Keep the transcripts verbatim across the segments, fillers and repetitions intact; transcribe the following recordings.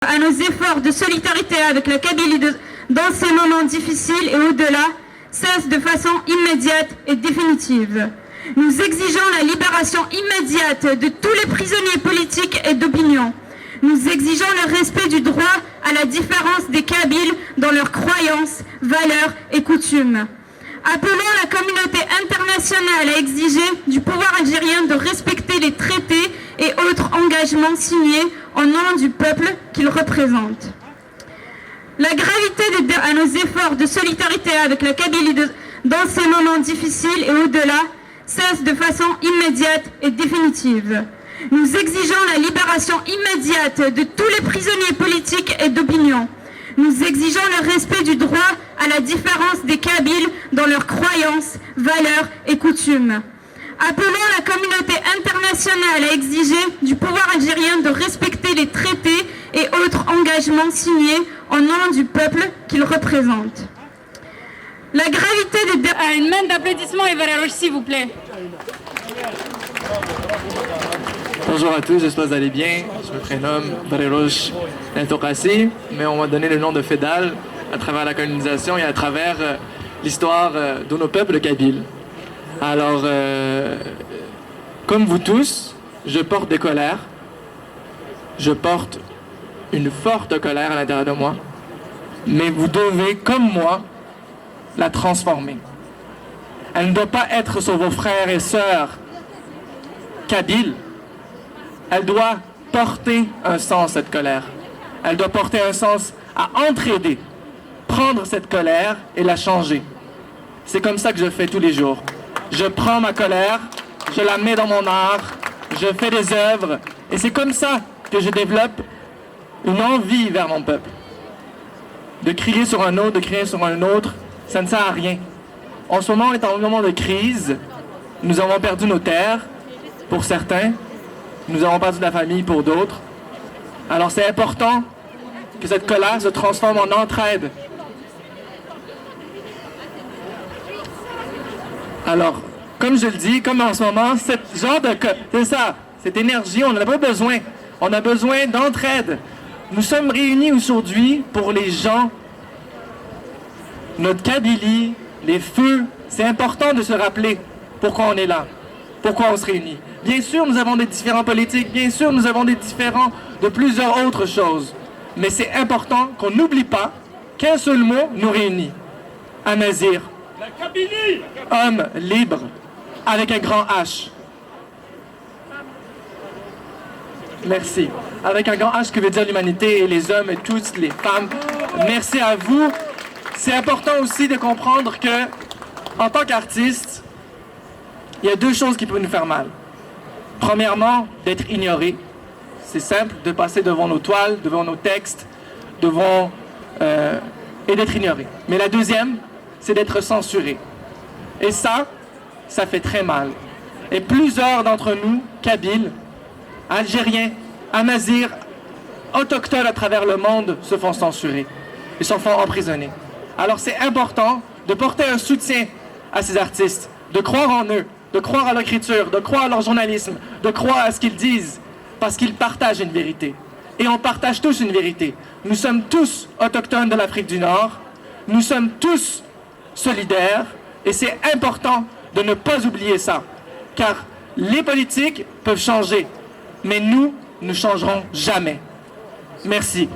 à nos efforts de solidarité avec la Kabylie de- dans ces moments difficiles et au-delà, cesse de façon immédiate et définitive. Nous exigeons la libération immédiate de tous les prisonniers politiques et d'opinion. Nous exigeons le respect du droit à la différence des Kabyles dans leurs croyances, valeurs et coutumes. Appelons la communauté internationale à exiger du pouvoir algérien de respecter les traités et autres engagements signés au nom du peuple qu'il représente. La gravité des dé- à nos efforts de solidarité avec la Kabylie de- dans ces moments difficiles et au-delà cesse de façon immédiate et définitive. Nous exigeons la libération immédiate de tous les prisonniers politiques et d'opinion. Nous exigeons le respect du droit à la différence des Kabyles dans leurs croyances, valeurs et coutumes. Appelons la communauté internationale à exiger du pouvoir algérien de respecter les traités et autres engagements signés au nom du peuple qu'il représente. La gravité des dé- Ah, une main d'applaudissements et Vareros, s'il vous plaît. Bonjour à tous, j'espère que vous allez bien. Je me prénomme Vareros Nantokasi, mais on m'a donné le nom de Fedal à travers la colonisation et à travers euh, l'histoire euh, de nos peuples kabyles. Alors, euh, comme vous tous, je porte des colères, je porte une forte colère à l'intérieur de moi, mais vous devez, comme moi, la transformer. Elle ne doit pas être sur vos frères et sœurs kabyles. Elle doit porter un sens, cette colère. Elle doit porter un sens à entraider, prendre cette colère et la changer. C'est comme ça que je fais tous les jours. Je prends ma colère, je la mets dans mon art, je fais des œuvres, et c'est comme ça que je développe une envie vers mon peuple. De crier sur un autre, de crier sur un autre, ça ne sert à rien. En ce moment, on est en moment de crise. Nous avons perdu nos terres, pour certains. Nous avons perdu de la famille pour d'autres. Alors c'est important que cette colère se transforme en entraide. Alors, comme je le dis, comme en ce moment, ce genre de... C'est ça, cette énergie, on n'en a pas besoin. On a besoin d'entraide. Nous sommes réunis aujourd'hui pour les gens. Notre Kabylie, les feux, c'est important de se rappeler pourquoi on est là, pourquoi on se réunit. Bien sûr, nous avons des différends politiques, bien sûr, nous avons des différends de plusieurs autres choses. Mais c'est important qu'on n'oublie pas qu'un seul mot nous réunit. Amazir. Homme libre, avec un grand H. Merci. Avec un grand H, que veut dire l'humanité et les hommes et toutes les femmes. Merci à vous. C'est important aussi de comprendre que, en tant qu'artiste, il y a deux choses qui peuvent nous faire mal. Premièrement, d'être ignoré. C'est simple de passer devant nos toiles, devant nos textes, devant euh, et d'être ignoré. Mais la deuxième, c'est d'être censuré. Et ça, ça fait très mal. Et plusieurs d'entre nous, Kabyles, Algériens, Amazirs, autochtones à travers le monde, se font censurer. Ils se font emprisonner. Alors c'est important de porter un soutien à ces artistes, de croire en eux, de croire à l'écriture, de croire à leur journalisme, de croire à ce qu'ils disent, parce qu'ils partagent une vérité. Et on partage tous une vérité. Nous sommes tous autochtones de l'Afrique du Nord, nous sommes tous solidaires, et c'est important de ne pas oublier ça, car les politiques peuvent changer, mais nous ne changerons jamais. Merci.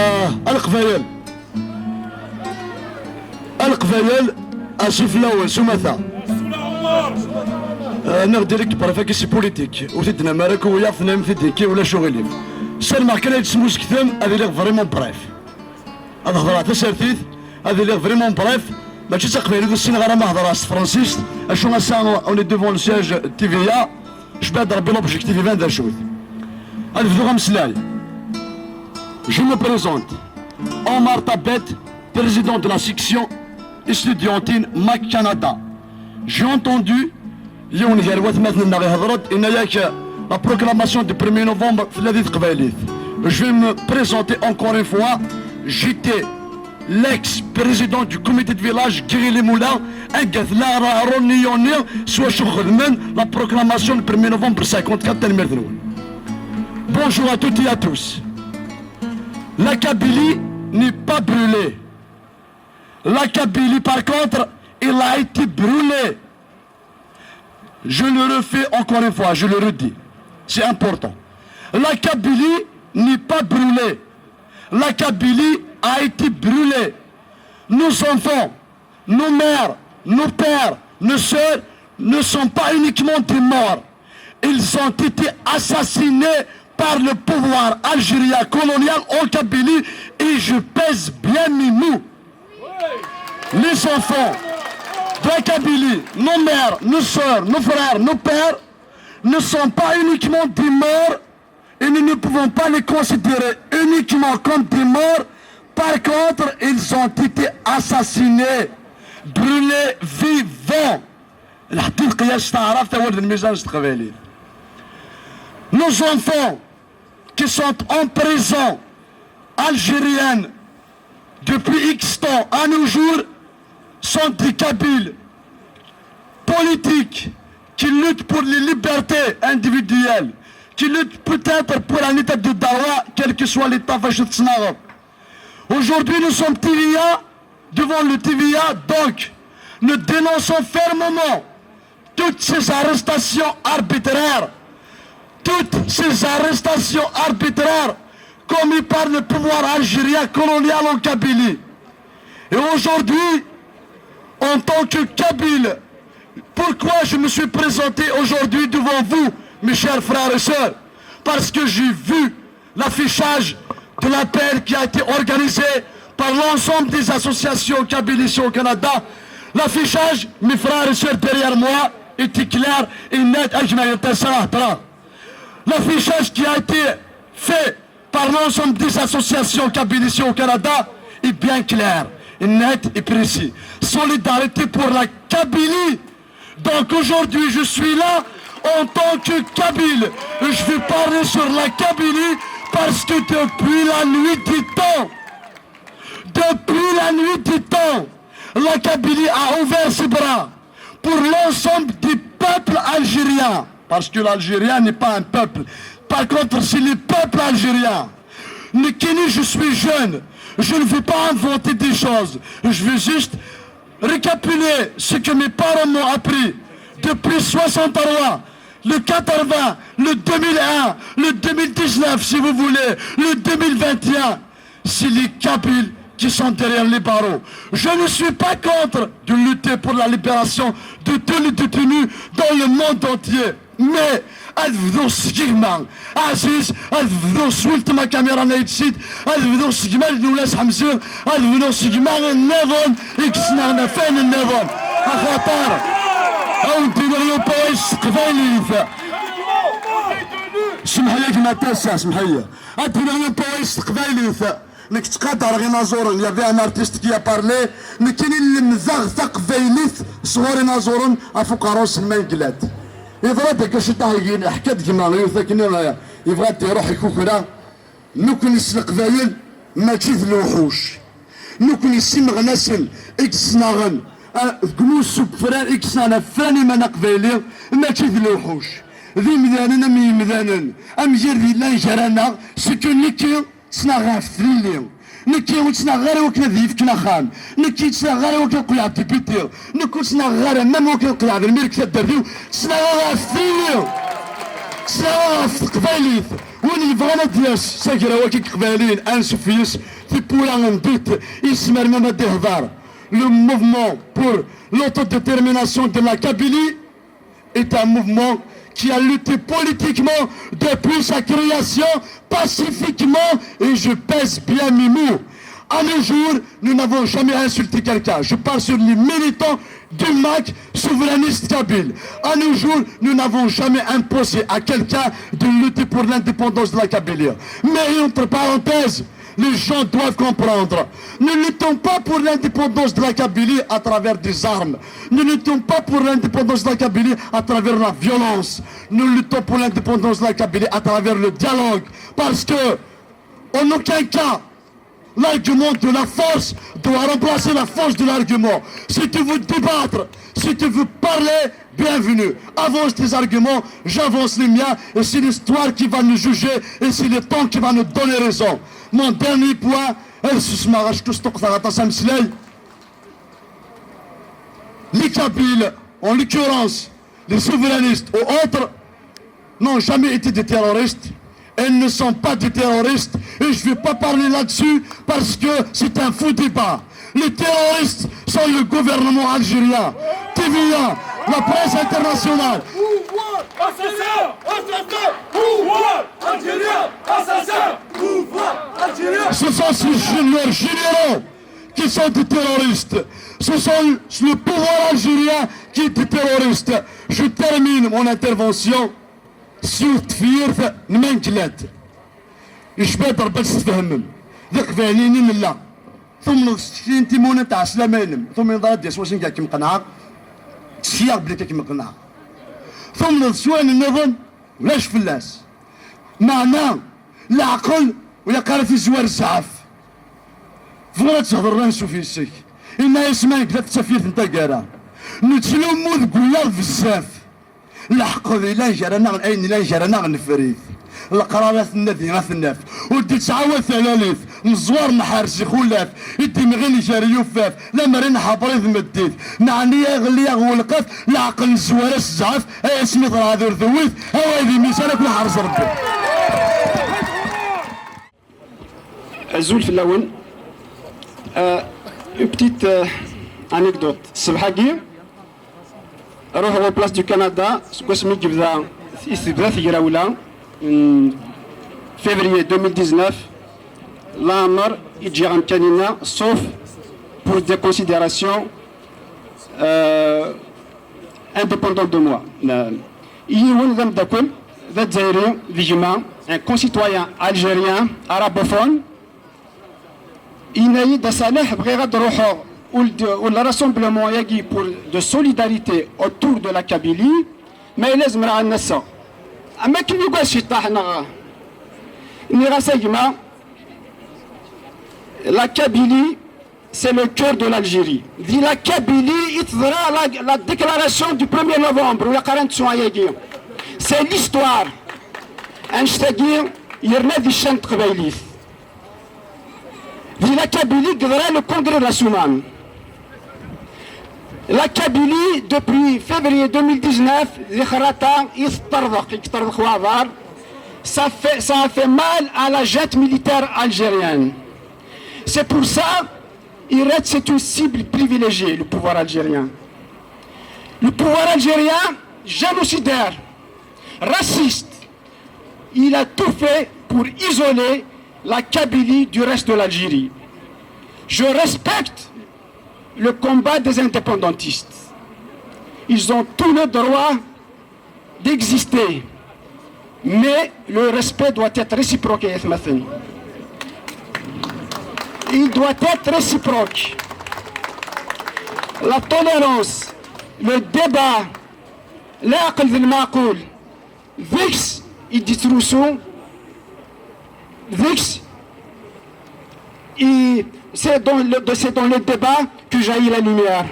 آه القبايل. Tayal, asif lawen, s umata. Euh, neɣ direct bref, akk si politique. Ur t-id-namar akk wiyaḍ, tennamt-id ikki, ulac uɣilif. Ssarmeɣ kan ad tesmusktem, ad iliɣ vraiment bref. Ad hedṛeɣ tasertit, ad iliɣ vraiment bref. Mačči d taqbaylit ur ssineɣ ara ma hedṛeɣ s tefransist. Acu ass-a, on est devant le siège T V A. Jbed Rebbi, l'objectif iban d acu-t. Ad bduɣ ameslay. Je me présente. Omar Tabet, président de la section estudiantine Mac Canada. J'ai entendu yiwen gar watmaten-nneɣ ihedṛ-d, yenna-yak la proclamation du premier novembre tella di teqbaylit. Je vais me présenter encore une fois. J'étais l'ex-président du comité de village Guéry-les-Moulins, anga tella Aaron Niyoni, s wacu xedmen la proclamation du premier novembre cinquante-quatre. Tanemmirt-nwen. Bonjour à toutes et à tous. La Kabylie n'est pas brûlée. La Kabylie, par contre, elle a été brûlée. Je le refais encore une fois, je le redis. C'est important. La Kabylie n'est pas brûlée. La Kabylie a été brûlée. Nos enfants, nos mères, nos pères, nos sœurs ne sont pas uniquement des morts. Ils ont été assassinés par le pouvoir algérien colonial en Kabylie et je pèse bien mes mots. Les enfants de la Kabylie, nos mères, nos sœurs, nos frères, nos pères ne sont pas uniquement des morts et nous ne pouvons pas les considérer uniquement comme des morts. Par contre, ils ont été assassinés, brûlés vivants. Lḥedd lqiyas s taɛrabt, awal d lmizan s teqbaylit. Nos enfants qui sont en prison algérienne depuis X temps à nos jours sont des Kabyles politiques qui luttent pour les libertés individuelles, qui luttent peut-être pour un état de droit, quel que soit l'état. Aujourd'hui, nous sommes T V A, devant le T V A, donc nous dénonçons fermement toutes ces arrestations arbitraires, toutes ces arrestations arbitraires commises par le pouvoir algérien colonial en Kabylie. Et aujourd'hui, en tant que Kabyle, pourquoi je me suis présenté aujourd'hui devant vous, mes chers frères et sœurs ? Parce que j'ai vu l'affichage de l'appel qui a été organisé par l'ensemble des associations kabyles ici au Canada. L'affichage, mes frères et sœurs, derrière moi, était clair et net. L'affichage qui a été fait par l'ensemble des associations kabyles ici au Canada est bien clair, net et précis. Solidarité pour la Kabylie. Donc aujourd'hui, je suis là en tant que Kabyle. Je vais parler sur la Kabylie parce que depuis la nuit des temps, depuis la nuit des temps, la Kabylie a ouvert ses bras pour l'ensemble des peuples algériens. Parce que l'Algérien n'est pas un peuple. Par contre, c'est les peuples algériens. Nekkini, je suis jeune. Je ne veux pas inventer des choses. Je veux juste récapituler ce que mes parents m'ont appris depuis soixante-trois, le quatre-vingts, le deux mille un, le deux mille dix-neuf, si vous voulez, le deux mille vingt et un. C'est les Kabyles qui sont derrière les barreaux. Je ne suis pas contre de lutter pour la libération de tous les détenus dans le monde entier. Mais ad bduɣ s gma Aziz, ad bduɣ s weltma Kamira Nayt Sid, ad bduɣ s gma Lewlas Ḥemzi, ad bduɣ s gma nniḍen i yesnaɣen ɣef wayen nniḍen. Axaṭer ad wen-d-iniɣ yiwen wawal s teqbaylit. Semḥ-iyi a gma Tasa, semḥ-iyi. Ad d-iniɣ yiwen wawal s teqbaylit. Nekk ttqadareɣ inaẓuren, il y avait un artiste qui a parlé, nekkini lemdeɣ taqbaylit sɣur inaẓuren ɣef uqerru-nsen ma neglad. Yeḍra-d akka ciṭaḥ, iḥka-d gma yiwet akken, eh, yebɣa ad d-iruḥ ikukra. Nekkni s leqbayel mačči d lewḥuc. Nekkni s imeɣnasen i yesnaɣen, eh, deg umussu n ufran i yesnaɣen ɣef ufran iman aqbayli, mačči d lewḥuc. D imdanen am yimdanen, amgired yellan gar-aneɣ, c'est que nekki ttnaɣeɣ ɣef tlelli. Nekki ur ttnaɣeɣ ara wakken ad yi-fken axxam. Nekki ur ttnaɣeɣ ara wakken ad qelɛeɣ député. Nekki ur ttnaɣeɣ ara même wakken ad qelɛeɣ d lmirek taddart-iw. Ttnaɣeɣ ɣef tlelli. Ttnaɣeɣ ɣef teqbaylit. Win yebɣan ad d-yas s agraw-agi n Iqbayliyen, ansuf yes, tiwwura n dit, yezmer même ad d-ihḍer. Le mouvement pour l'autodétermination de la Kabylie est un mouvement qui a lutté politiquement depuis sa création pacifiquement, et je pèse bien mes mots. À nos jours, nous n'avons jamais insulté quelqu'un. Je parle sur les militants du MAK souverainiste kabyle. À nos jours, nous n'avons jamais imposé à quelqu'un de lutter pour l'indépendance de la Kabylie. Mais entre parenthèses, les gens doivent comprendre. Ne luttons pas pour l'indépendance de la Kabylie à travers des armes. Ne luttons pas pour l'indépendance de la Kabylie à travers la violence. Nous luttons pour l'indépendance de la Kabylie à travers le dialogue. Parce que, en aucun cas, l'argument de la force doit remplacer la force de l'argument. Si tu veux débattre, si tu veux parler, bienvenue. Avance tes arguments, j'avance les miens, et c'est l'histoire qui va nous juger, et c'est le temps qui va nous donner raison. Mon dernier point, elle se sera tout ce temps ça va s'amuser. Les Kabyles, en l'occurrence, les souverainistes ou autres, n'ont jamais été des terroristes. Elles ne sont pas des terroristes et je ne vais pas parler là-dessus parce que c'est un faux débat. Les terroristes sont le gouvernement algérien, T V A, la presse internationale. Pouvoir algérien, assassin. Pouvoir algérien, assassin. Pouvoir algérien. Ce sont ces juniors généraux qui sont des terroristes. Ce sont le pouvoir algérien qui est des terroristes. Je termine mon intervention sur tefyirt n Mangellat. Yecba-d Rebbi ad s-tfehmem. D iqbayliyen i nella. Tumneḍ s tekti n timunent n ɛeslama-inem. Tumneḍ ara d-yas wass anga kem-qenɛeɣ. Ttkiyaɣ belli ad kem-qenɛeɣ. Tumneḍ s wayen nniḍen, ulac fell-as. Meɛna, leɛqel, ur ilaq ara ad t-izwar zzɛaf. Bɣiɣ ad tehḍeḍ ansuf yes-k. Yenna-yas Mangellat d tafyirt n taggara. Nettlummu deg wiyaḍ bezzaf. Leḥqed ilan gar-aneɣ, ayen ilan gar-aneɣ neffer-it. Leqrar ad t-nadi, ad t-naf. Ur d-ittɛawad talalit. Neẓwar nḥerz ixulaf. I d-imɣin gar yufaf. Lamer i nḥeḍri d meddit. Neɛni aɣelli aɣ welqaf. Leɛqel nezwar-as zzɛaf. Ay asmi terɛad ur tewwit. Away d imisan akk iḥerz Rebbi. Azul fell-awen. Euh, une petite, euh, anecdote. Ṣṣbeḥ-agi, ruḥeɣ au Place du Canada, seg wasmi i yebda, i tebda tegrawla, en février deux mille dix-neuf, laɛmer i ǧǧiɣ amkan-inna, sauf pour des considérations, euh, indépendant de moi. Euh, yiwen d ameddakel, d azzayri, d gma, un concitoyen algérien, arabophone, yenna-yi-d: "A Saleh, bɣiɣ ad ruḥeɣ ul d, ul rassemblement-agi pour de solidarité autour de la Kabylie, ma yella zemreɣ ad n-aseɣ." Am akken yugad ciṭṭaḥ neɣ, nniɣ-as: "A gma, la Kabylie, c'est le cœur de l'Algérie." Di la Kabylie i teḍra la, la déclaration du premier novembre, ur ilaq ara nettu ayagi. C'est l'histoire. Annect-agi yerna di ccan n teqbaylit. Di la Kabylie i yeḍra le congrès de la Soummam. La Kabylie, depuis février deux mille dix-neuf, di xerraṭa i teṭṭerḍeq, i yeṭṭerḍeq waɛbar, ça fait, ça a fait mal à la junte militaire algérienne. C'est pour ça, Irat, c'est une cible privilégiée, le pouvoir algérien. Le pouvoir algérien, génocidaire, raciste, il a tout fait pour isoler la Kabylie du reste de l'Algérie. Je respecte le combat des indépendantistes. Ils ont tout le droit d'exister. Mais le respect doit être réciproque, ya atmaten. Il doit être réciproque. La tolérance, le débat, leɛqel d lmeɛqul, deg-s i d-yettrusu, deg-s i, c'est dans le, c'est dans le débat que jaillit la lumière.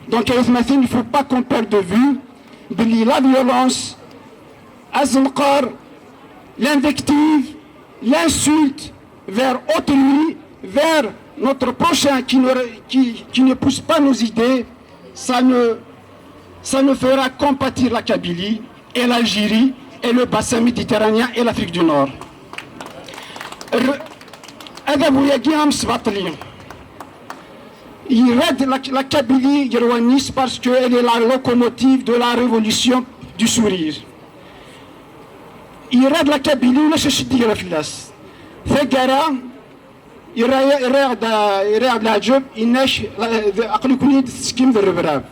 Donc, ay atmaten, il ne faut pas qu'on perde de vue belli la violence, azenqer, l'invective, l'insulte vers autrui, vers notre prochain qui ne, qui, qui n'épouse pas nos idées, ça ne, ça ne fera compâtir la Kabylie et l'Algérie et le bassin méditerranéen et l'Afrique du Nord. Adabu-agi amesbaṭli. Irad la, la Kabylie yerwa-nnes parce qu'elle est la locomotive de la révolution du sourire. Irad la Kabylie, ulac acu i d-yegra fell-as. Taggara, irra-, irra-aɣ-d, irra-aɣ-d leɛǧeb, inna-k, la, d, aql-iken-id tettekkim d rrebrab.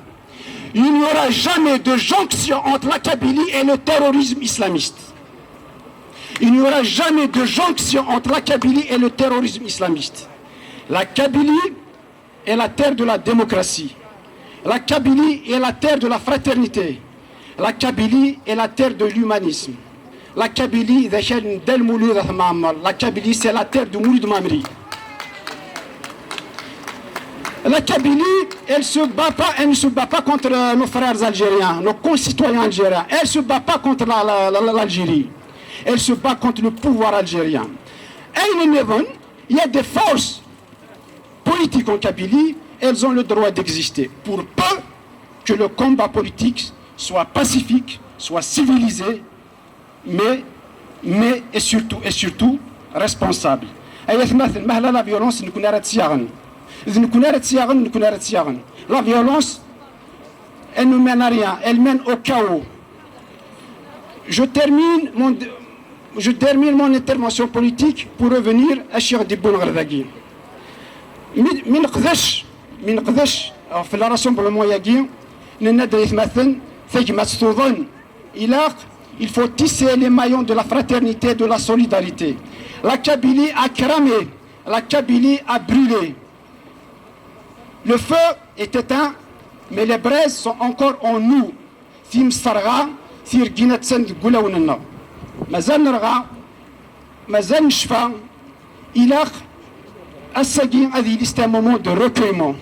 Il n'y aura jamais de jonction entre la Kabylie et le terrorisme islamiste. Il n'y aura jamais de jonction entre la Kabylie et le terrorisme islamiste. La Kabylie est la terre de la démocratie. La Kabylie est la terre de la fraternité. La Kabylie est la terre de l'humanisme. La Kabylie, d akal n Dda Lmulud At Mɛemmer. La Kabylie, c'est la terre de Mouloud Mammeri. La Kabylie, elle se bat pas, elle ne se bat pas contre, euh, nos frères algériens, nos concitoyens algériens. Elle se bat pas contre la, la, la, l'Algérie. Elle se bat contre le pouvoir algérien. Et il y a des forces politiques en Kabylie, elles ont le droit d'exister, pour peu que le combat politique soit pacifique, soit civilisé, mais, mais et surtout, et surtout responsable. Ay atmaten, mahla la violence, nekkni ara tt-yaɣen. D nekkni ara tt-yaɣen, nekkni ara tt-yaɣen. La violence, elle ne mène à rien, elle mène au chaos. Je termine mon, je termine mon intervention politique pour revenir à Cheikh Diboun Gherdagui. Mi, mi neqdec, mi neqdec, euh, ɣef le rassemblement-agi, nenna-d ay atmaten, tagmat tuḍen, ilaq, il faut tisser les maillons de la fraternité, de la solidarité. La Kabylie a cramé, la Kabylie a brûlé. Le feu est éteint, mais les braises sont encore en nous. Timseṛɣa, tirgin attan deg wulawen-nneɣ. Mazal nerɣa, mazal necfa, ilaq ass-agi ad yili c'est un moment de recueillement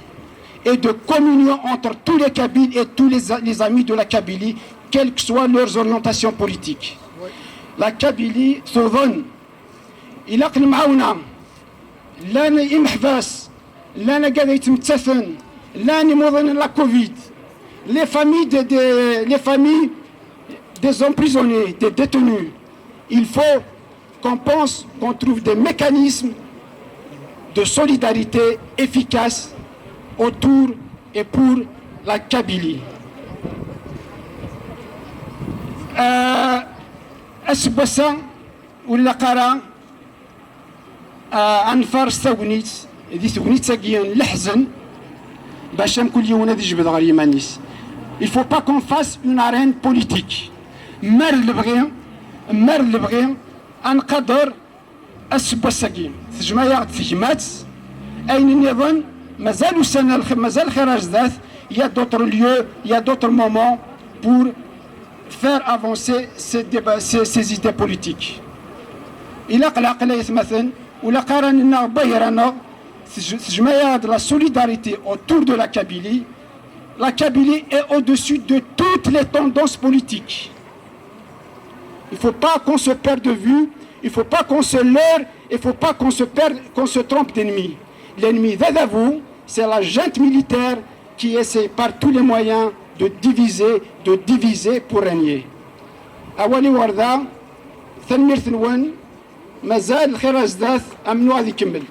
et de communion entre tous les Kabyles et tous les, les amis de la Kabylie, quelles que soient leurs orientations politiques. La Kabylie tuḍen, ilaq lemɛawna, llan imeḥbas, llan agad ay yettmettaten, llan imuḍinen la covid, les familles des, des, les familles des emprisonnés, des détenus. Il faut qu'on pense, qu'on trouve des mécanismes de solidarité efficaces autour et pour la Kabylie. Euh, aseggas-a, ur ilaq ara, ah, ad nfares tagnit di tegnit-agi n leḥzen, bac amkul yiwen ad ijbed ɣer yiman-is. Il faut pas qu'on fasse une arène politique. Mer lebɣi, mer lebɣi, ad nqader aseggas-agi. Tejmeɛ-aɣ-d tegmat, ayen nniḍen mazal ussan, mazal lxir ar zdat, il y a d'autres lieux, il y a d'autres moments pour faire avancer ces débats, ces, ces idées politiques. Ilaq leɛqel ay atmaten, ur ilaq ara ad nennaɣ bayer-aneɣ, tejmeɛ-aɣ-d la solidarité autour de la Kabylie. La Kabylie est au-dessus de toutes les tendances politiques. Il ne faut pas qu'on se perde de vue, il ne faut pas qu'on se leurre, il ne faut pas qu'on se perde, qu'on se trompe d'ennemi. L'ennemi d adabu, c'est la junte militaire qui essaie par tous les moyens de diviser, de diviser pour régner. Awal-iw ɣer da, tanemmirt-nwen, mazal lxir ar zdat, amennuɣ ad ikemmel.